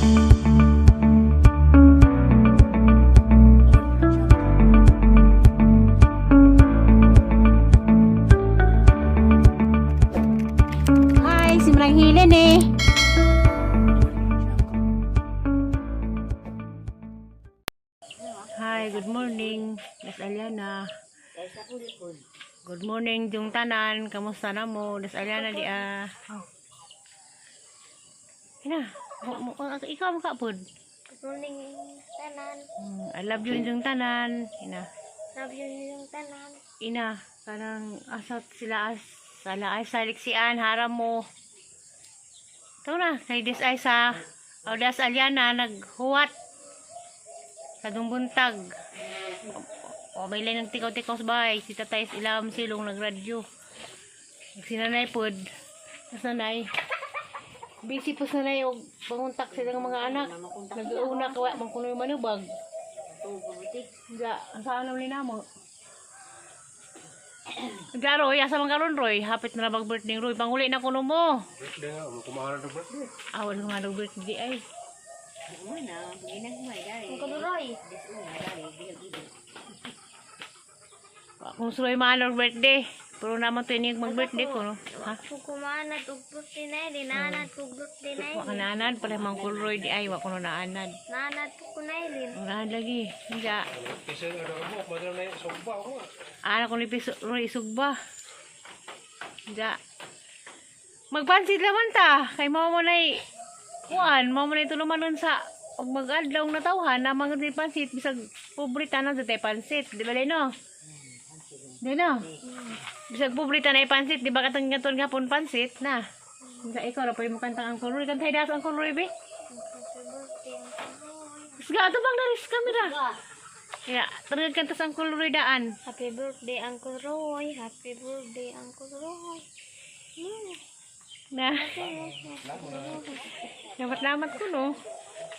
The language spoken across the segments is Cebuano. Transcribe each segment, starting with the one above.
Hi, si Manang Hilen eh. Hi, good morning. Miss Aliana. Good morning, yung tanan. Kamusta na mo? Miss Aliana di ah. Ina, ikaw mo kapod. Good morning, tanan. I love you yung tanan. Ina. Love you yung tanan. Ina, kanang asat sila as sala ay sa liksian haram mo. Ito na, kay des ay sa Audas Aliana naghuwat sa Dumbuntag. O may lang ng tikaw-tikaw sa bahay. Si tatay sa ilam silong nagradyo. Sinanay pod. Tapos nanay. Busy po sa nanay og panguntak silang mga anak. Nag-uuna kawa bang kuno yung manubag. Ja, saan ang linamo? Ga Roy, asa man karon Roy? Hapit na mag birthday Roy. Panguli na kuno mo. Birthday nga, kumahala ng birthday. Awal nga daw birthday ay. Ang kaduroy. Kung suloy man birthday. Pero naman to inig mag-birthday ko no. Ha? Kung kumanat og birthday na yun, nanat og birthday na Wa yun. ka naanad pala mang Roy di ay wa kuno naanad. Nanat ko na yun. Naanad lagi. Ga. Kasi ano ka mo, madala na yung sugba ako. Ana ko ni piso Roy isugba. Ga. Magpansit laman ta kay mao mo nay kuan, mao mo nay tulumanon sa og mag-adlaw na tawhan na mga di pansit bisag pobre tanan sa tay pansit, di ba Leno? Di no? Bisag pobre tanay pansit, di ba katong gaton gapon pansit na. Sa ikaw ra pa yung kantang ang kuloy, kantay das ang kuloy be. Happy birthday, ang kaduroy. Isga ato bang daris kamera. Ya, tagad kanta sa Uncle Roy daan. Happy birthday, Uncle Roy. Happy birthday, Uncle Roy. Na. Lamat-lamat ko no.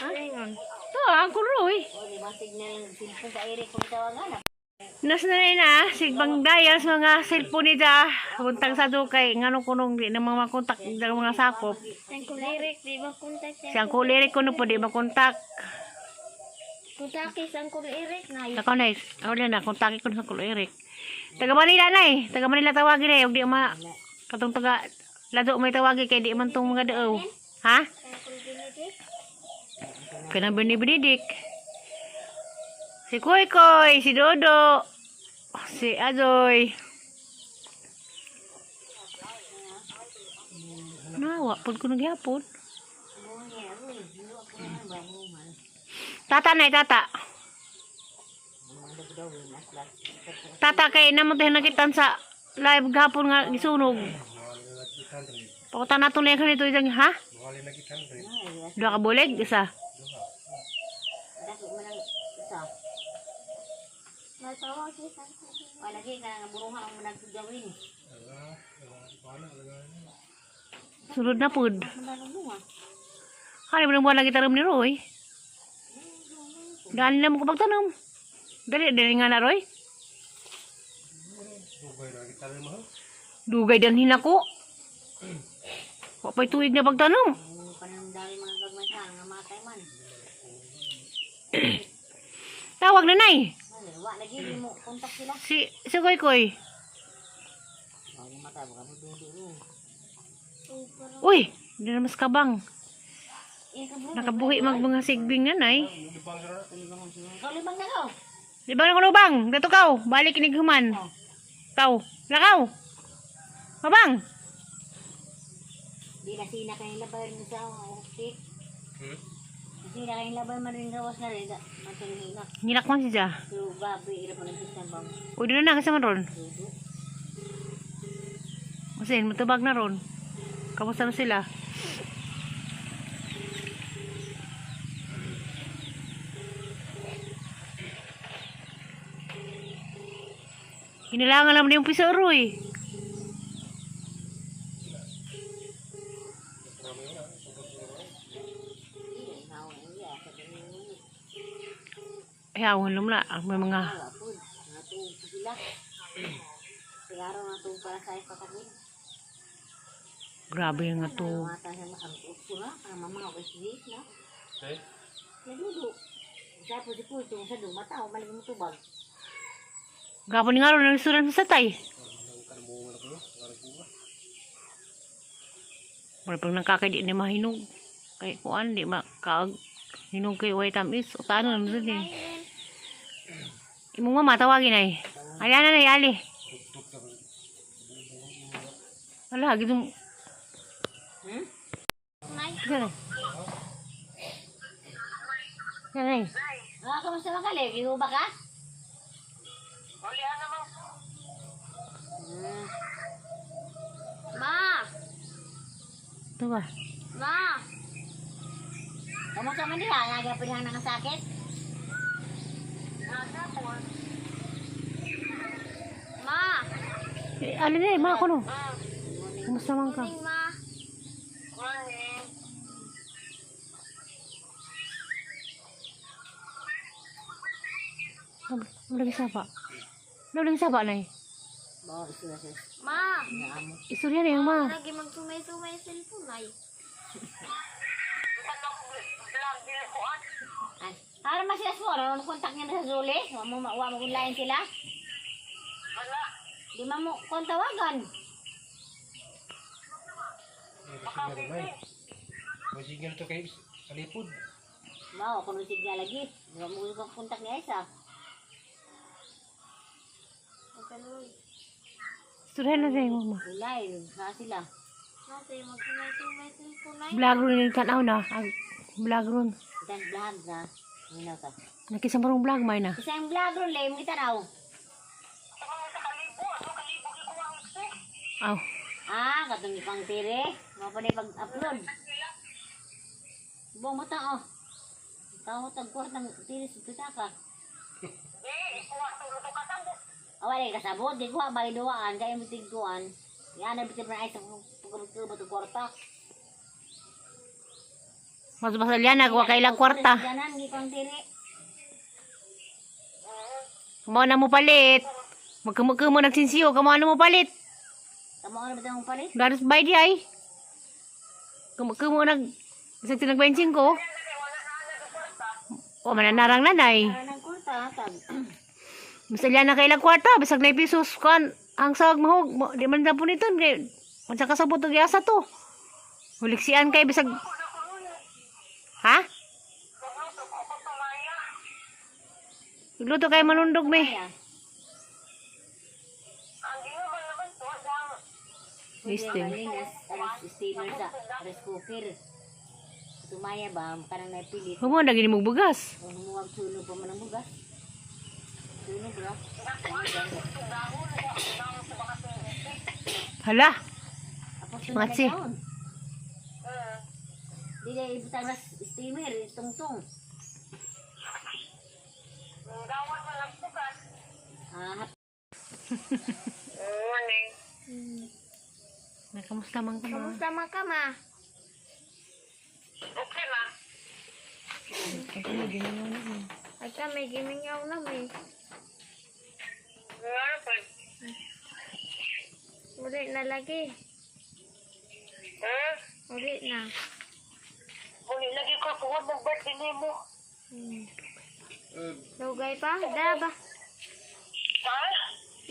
Ha? Ingon. To, Uncle Roy. Nas na rin ah, sigbang dial sa mga cellphone nila. Buntag sa dukay, ngano kunong di na mga makontak ng mga sakop. Uncle Eric, di ba kontak Si Uncle Eric kuno po di makontak. Kontakis Uncle Eric na yun. Nakaw na, ako na, kontaki ko na sa Uncle Eric. Taga Manila na eh, taga Manila tawagin eh, ug di ma katong taga lado may tawagi kay di man tong mga daaw. Ha? Uncle Benedict. Kanang Benedict. Si Koy Koy, si Dodo, si Adoy. Nawa, pud ko nagyapon. Tata na tata. Tata kay namo tayo nakitan sa live gapon nga gisunog. Pakutan nato na kanito isang ha? Wala na kita rin. Duha ka bulig isa. Matawag si Uncle Eric. Sunod na pud. Hari mo buwan lagi tanom ni Roy. Daan na mo ko pagtanom. Dali, dali nga na Roy. Dugay na kita rin mo. Dugay dan hinako. Wa pa'y tuig na pagtanom. Tawag na nay. Si si Koy Koy. Uy, hindi na mas kabang. Nakabuhi mag mga sigbing na nay. Libang sa Di ba na kuno bang? Dato kaw, balik inig human. Kaw, lakaw. Mabang. Di na sina kayo labay rin sa optik. Hmm? Sina kayo labay man rin gawas na rin. Matulog na. Ngilak man siya. Pero baboy, ira pa nagkisang bang Uy, doon na kasi man ron. dudo. Kasi matubag na ron. Kamusta na sila? Kinilangan naman yung piso, Roy. Ay, awan lang na. Ang may mga Wala po. Natuog pa sila. Sigaro natuog para sa ipakabin. Grabe yung nga to. Mata siya makamtuog ko na. Ang mama, okay na. Eh? Nadudo. Sa po si Pulto, sa duma tao, malig mo tubag. Gapon nga ron ang suran sa tay. Ang kanabunga na ko. Ang bunga. Mura pag nangkakay di ni mahinog. Kay kuan di makaag hinog kay way tamis. O taano naman dun eh. Imong mama tawagin ay. Aliana na ali. Tutup na ko. Wala gidong Hmm? Nay. Yan ay. Yan ay. Ah, kamusta man ka, Levi? Gihuba ka? Hmm. Ma! Ito ba? Ma! Kamusta man diha? Nagapilihan na ng sakit? Ma! Eh, ali na eh, ma ako no. Kumusta man ka? Morning, ma. Wala lagi saba. Wala lagi saba na eh. Bao, isura sa Ma! amo. Istorya na yung ma. Lagi magsumay-sumay cellphone ay. Ay, para man sila sa ano kontak niya na sa Zuli? Wa mo wa mo lain sila? Wala. Di man mo kon tawagan. Eh, signal naman. May signal to kay sa lipod. Mao kun signal lagi. Di wa mo ko kontak niya isa. Magkaloy. Istorya na sa yung ma. Ulay, ha sila. Nasa yung magsumay-sumay cellphone ay. Vlog ron yung tanaw na. Ang vlog ron. Itang vlog na. Minaw ka. Nakisa marong vlog may na. Isang vlog ron lay mo kita raw. Aw. Ah, katong ipang tire. Mao pa ni pag-upload. Buong mata oh. Tao tag kwartang tire sa pitaka. Awal kasabot, di ko ba duaan kay mo tigkuan. Yan na bitin ay sa pagkabot og kwarta. Mas basalyan na, kuha kailang kwarta. Ganan gi pang tire. Kamo na mo palit. Magkamo nagsinsiyo, kamo na mo palit. Tamo ano ba tang palit? Garos bay di ay. Kamo nag sa tinagbensin ko. O mananarang nanay. Para ng kwarta tag. Masalya na kailang kwarta, bisag na pesos kan ang sawag mahog, di man na puniton kay unsa kasabot og yasa to. Huliksian kay bisag. Ha? Luto kay manundog me. Kaya. Listen. Steamer sa rice cooker. Tumaya ba kanang napilit. Humo na gini mong bugas. Kung humuwag sunog pa man ang bugas. Sunog ra. Hala. Tapos Mga si. Di na ibutang na steamer, tungtong. Ah, Nakamusta man ka ma? Kamusta man ka, ma? Ay, kami giningaw na mo. Ay ka, may gimingaw na may. Uli na lagi. Uli na. Uli lagi ko kuha ng birthday nimo. Lugay pa? Dara ba? Ha?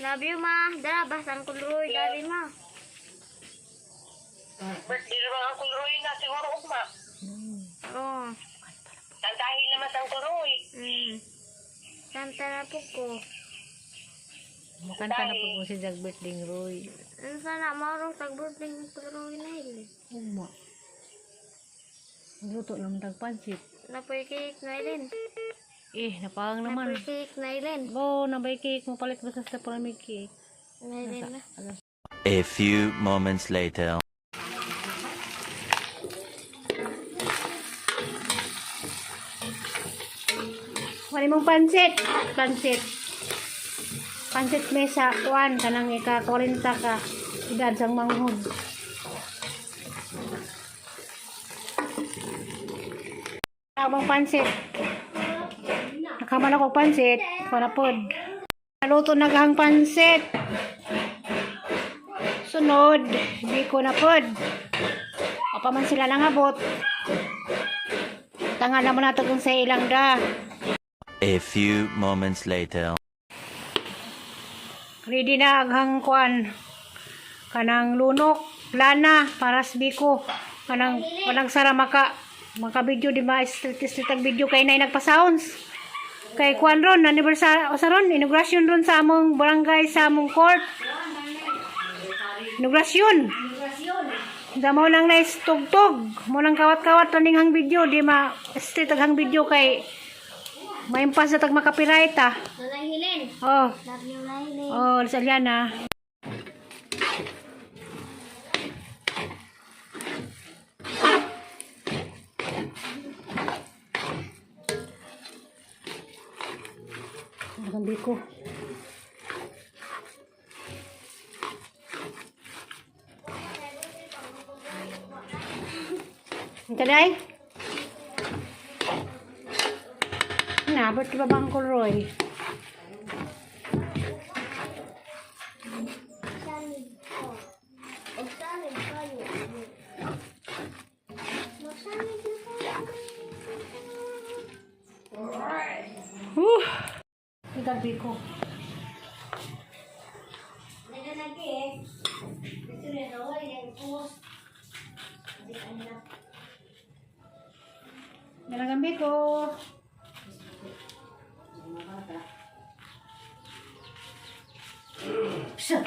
Love you, ma. Dara ba? Sang kuloy. Dari, ma. Birthday naman ang Roy na siguro ugma. Oo. Tantahin naman sa Uncle Roy. Santa na po ko. Makanta na po ko si Jack Bertling Roy. Ano sana, maurong tag-birthday ng kuloy na hili. Ugma. Luto naman tag pansit. Napoy cake na ilin. Eh, napaang naman. Napoy cake na ilin. Go, nabay cake. Mapalit ba sa may cake? Na ilin na. A few moments later. Wala mong pansit. Pansit. Pansit mesa. Kuan, kanang ika 40 ka. Edad sang manghod. Among pansit. Nakaman ako pansit. Panapod. Naluto na ang pansit. Sunod, di ko na pod. O pa man sila nangabot. Tangan naman nato kung sa ilang da. A few moments later. Ready na aghang kuan. Kanang lunok, lana para sa biko. Kanang walang sara maka video di ba street street ang video kay nay nagpa-sounds. Kay kuan ron anniversary o sa ron inauguration ron sa among barangay sa among court. Inauguration. Da mo nang nice tugtog, mo nang kawat-kawat raning hang video di ma street ang hang video kay maimpas na tag makapiright ah. Nanay Helen. Oh. Love you, Nanay Helen. Oh, sa Aliana. Ang biko. Ang taday? Na, ba't ba bang kulroy? Magsanib ko. Magsanib kayo. Magsanib na kayo. Ikaw, biko. Dalagang biko. Psst.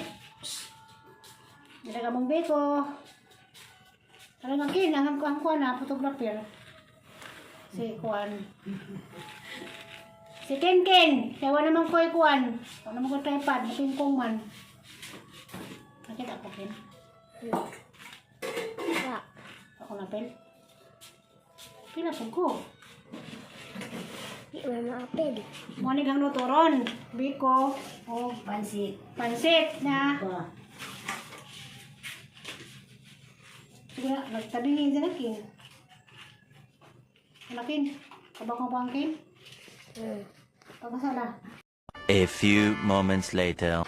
Dalagang mong biko. Talagang kin, ang ang kuan na, photographer. Si kuan. Si Ken Ken. Kaya wala naman ko kuan. Wala naman ko tripod, mapingkong man. Nakita ko Ken. Wa. Ako na pel. Pila po ko. Di mama apel. Mo ni gang lutoron. Biko o Pansit. pansit na. Ba. Sige na, nagtabingin dyan akin. Alakin. Kabakong bangkin. Pagkasala. A few moments later.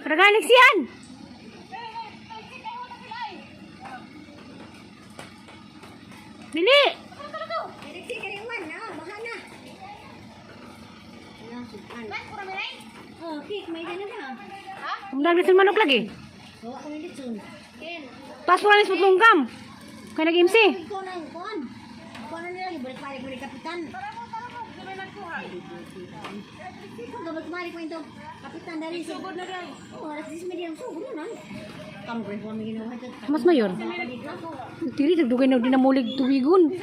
Ragalig siyan! Dili! Oh, cake may ganun na. Umdag na manok lagi. Wa ko ni litson. Pas mo lang sa kam. Kaya nag-MC. Ikaw na yung kuan. Kuan na nila balik-balik mo ni kapitan. Ikaw gabalik balik mo ito. Kapitan dali sa sugod na dai. Oh, alas 10 media ang sugod na. Kamu ko yung ginawa ito. Mas mayor. Dili tagdugay na dinamulig tubigon.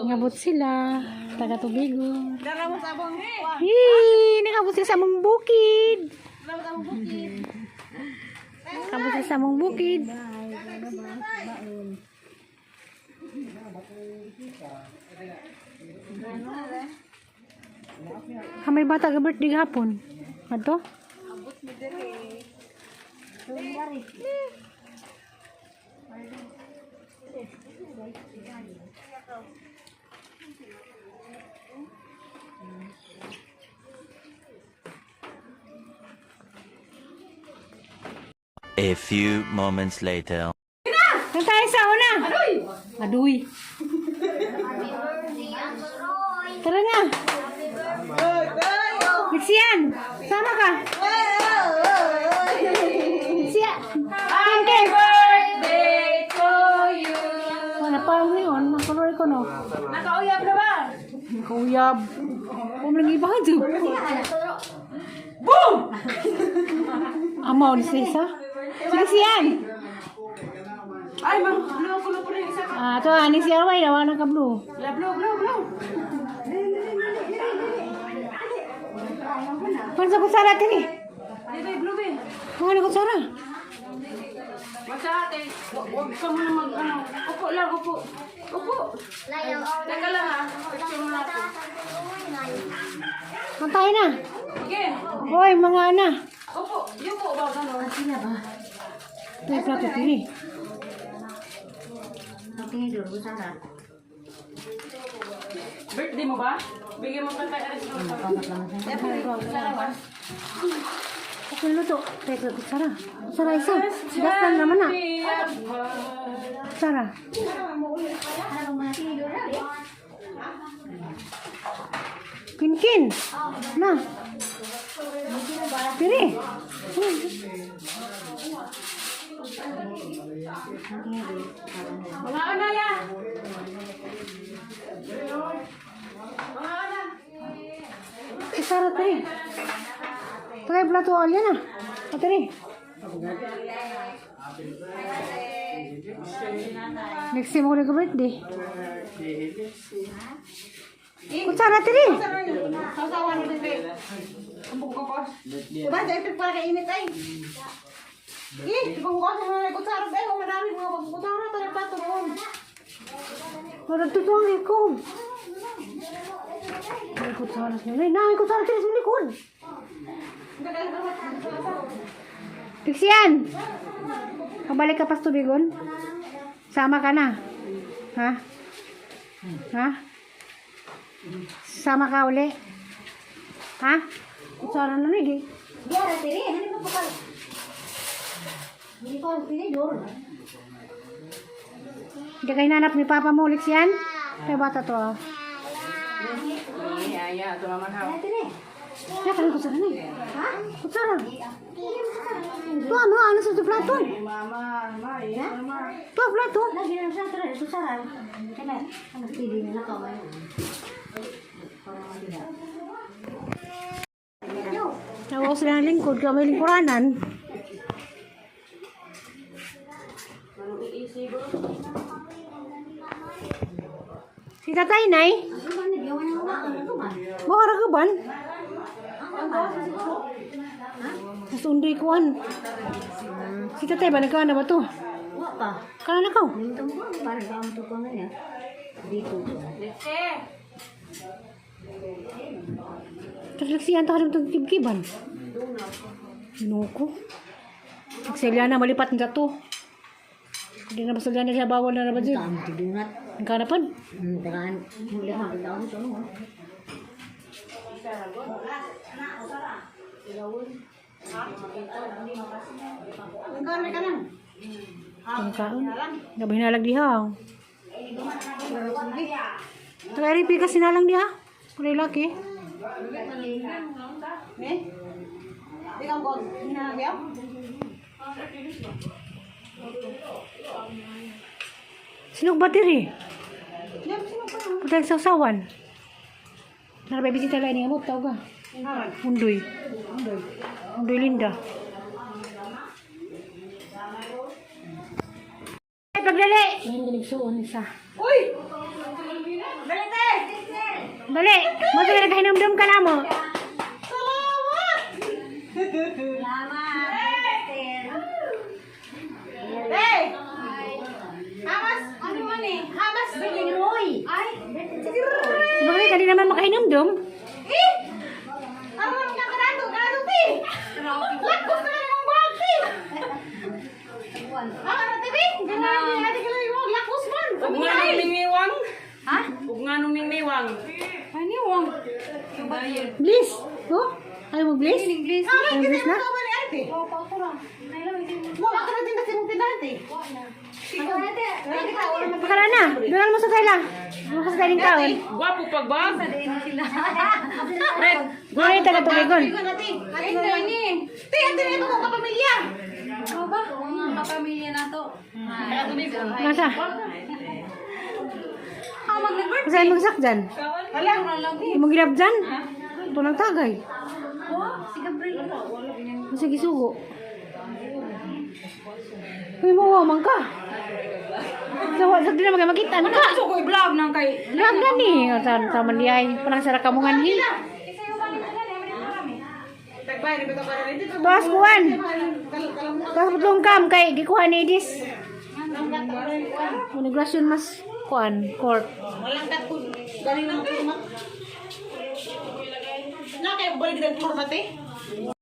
Ngabot sila, taga tubigon. Hee, nakabot sila sa among bukid. Nakabot sila sa among bukid. Kamay bata ka birthday gahapon. Adto? A few moments later. Nang tayo sa una. Aduy. Aduy. Tara na. Mixian, sama ka. Siya. Happy birthday to you. Wala pa ngayon, makulor ko no. Nakauyab na ba? Nakauyab. Huwag lang iba ka dyan. Boom! Amaw ni Sisa. Sige siyan. Ay, mag blue kulo po rin isa ka. Ah, to ani si Arway, nawa na ka blue. La blue, blue, blue. Pan sa kutsara tini. Ay, bay, blue bay. Ano kutsara? Basta ate, wag ka muna mag ano. Upo lang, upo. Upo. Layo. Teka lang ha. Picture muna ako. Matay na. Hoy, mga ana. Opo, yun po ba gano'n? Sila ba? Ito yung plato, tini. Tinidor ko sana. Birthday mo ba? Bigyan mo pa tayo rin. Okay, luto. Teka, kutsara. Kutsara isa. Gastan naman na. Kutsara. Kinkin. Na. Piri. Mga ana ya. Mga ana. Kutsara, tiri. Tagay plato, alya na. O, tiri. Next time ako nag-birthday. Kutsara, tiri. Sasawa na din eh. Ang buko ko. Diba, dahil para kainit ay. Eh, kung ko sa mga kutsara, eh, kung madami mga kutsara, tara plato noon. Parang totoo ang ikom. Ay, kutsara siya. Nay, nay, kutsara tiri sa likod. Pixian! Pabalik ka pa sa tubigon? Sama ka na. Ha? Ha? Sama ka uli? Ha? Kutsara na nigi. Diara tiri, ano ba pa? Hindi ko ang tinidor. Hindi ka hinanap ni Papa mo ulit siyan? Kaya bata to ah. Iya, iya, ito naman ha. Tiri. Kaya kutsara na eh. Ha? Kutsara. Ito ano? Ano sa plato? Mama, ma, iya, mama. Ito, plato. Lagi na sa tara, susara. Kana, ang tili nila ka ba? Tawa ko sila ng lingkod, kaya may lingkuranan. Si Tatay Nay, baka ka ban? Sa undoy kuan. Si Tatay ba, nagkaan na ba to? Wa pa. Kana na ka? Minto mo para ka ang tuko nga niya. Dito. Refleksiyan ta ka itong kibkiban. Ginoo. Pagselya na, malipat ng gato. Hindi na basalya na siya, bawal na na ba dyan? Ang tidungat. Ang kanapan. Tagaan. Huli ka ang to no. Ang kaon. Gabi hinalag diha. Tagay rin kasi sinalang diha. Kulay laki. Eh? Di ka ko, hinanap Sinog ba diri? Putang sausawan. Narabay bisita lang ni amot tawag ka. Undoy. Undoy Linda. Ay, pagdali! Ngayon galigsuon isa. Uy! Dali, te! Dali! Mo sige nagkahinumdum ka na mo. Salamat! Salamat. Hey! Hamas! Ano man eh? Hamas! Roy. Ay, Bakit ka di naman makahinumdum? Eh! Ano man ka karato? Karato, te! Lakos na lang ang bag, te! Ah, ano, te, te? Ganun, ate ka lang yung lakos man! Ug nga nung mingmiwang? Ha? Ug nga nung mingmiwang? Aniwang! Bliss! Oh? Ayaw mo bliss? Bliss. Ayaw bliss na? Wala ka na din kasi mong tindahan, te. Pakara na. Doon mo sa tela. Doon ka sa daling kaon. Gwapo pag bag. Doon yung taga-tubigon. Ate, Te, ate na ito kong kapamilya. Kapamilya na to. Masa? Saan magsak dyan? Hala. Imong gilab dyan? Ito ng tagay. Si Gabriel. Masa gisugo. Uy, mo man ka. Sa sa di na magmakita na ka. So ko'y vlog nang kay Vlog na ni. Sa sa man di ay parang sa rakamungan hi. Tuas kuan. Tuas putlong kam kay gikuha ni Edis. Unigrasyon mas kuan court. Ayaw balik ng floor na te.